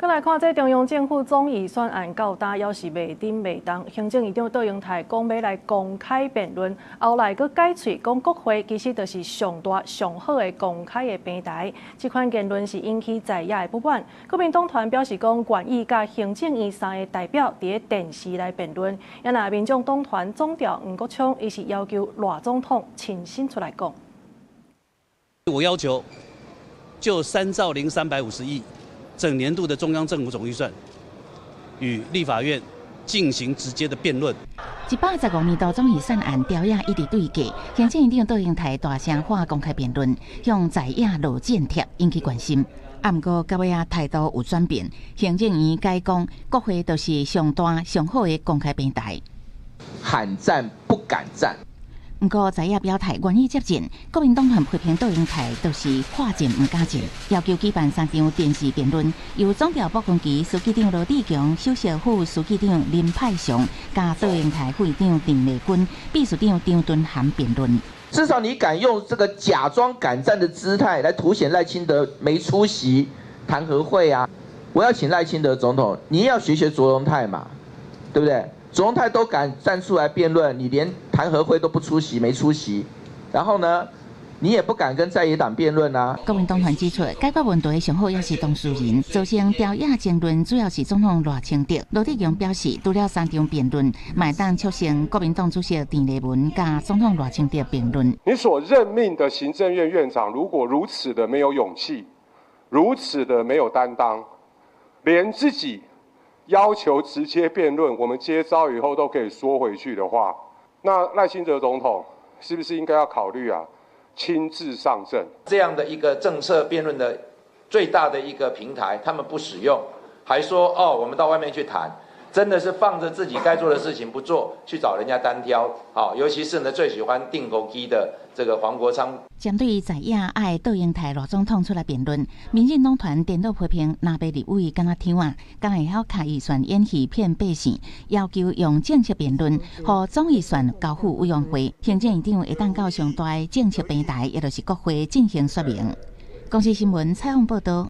閣來看，這中央政府總預算案到今猶是未頂未動，行政院長卓榮泰講欲來公開辯論，後來閣改喙講國會其實就是上大上好的公開的平台。這款言論是引起在野的不滿。國民黨團表示講願意佮行政院三个代表佇咧電視來辯論。啊若民眾黨團總召黃國昌，伊是要求賴總統親身出來講。我要求就3兆零350億整年度的中央政府總預算，與立法院進行直接的辯論。115年度總預算案朝野一直對決，行政院長卓榮泰大聲喊公開辯論，向在野落箭帖引起關心。啊，毋過到尾仔態度有轉變，行政院改講國會就是上大上好的公開平台。喊戰不敢戰。毋過在野表態願意接戰，國民黨團批評卓榮泰就是喊戰毋敢戰，要求舉辦三場電視辯論，由總召傅崑萁、書記長羅智強、首席副書記長林派祥，佮卓榮泰副院長鄭麗君、秘書長張惇涵辯論。至少你敢用這個假裝敢戰的姿態來凸顯賴清德沒出席彈劾會啊！我要請賴清德總統，你要學學卓榮泰嘛，對不對？卓榮泰都敢站出來辯論，你連彈劾會都不出席，沒出席，然後呢，你也不敢跟在野黨辯論啊。國民黨團指出，解決問題上好猶是當事人，造成朝野爭論，主要是總統賴清德。羅智強表示，除了三場辯論，嘛會當促成國民黨主席鄭麗文佮總統賴清德辯論。你所任命的行政院院長，如果如此的沒有勇氣，如此的沒有擔當，連自己要求直接辯論，我們接招以後都可以縮回去的話，那賴清德總統是不是應該要考慮啊，親自上陣？這樣的一個政策辯論的最大的一個平台，他們不使用，還說哦，我們到外面去談，真的是放着自己該做的事情不做，去找人家單挑。好，尤其是呢最喜歡釘孤枝的這個黃國昌。針對在野愛卓榮泰賴總統出來辯論，民進黨團顛倒批評藍白立委敢若聽啊，敢會曉敲預算演戲騙百姓，要求用政策辯論，予總預算交付委員會，行政院長會當到上大的政策平台，也就是國會進行說明。公視新聞採訪報道。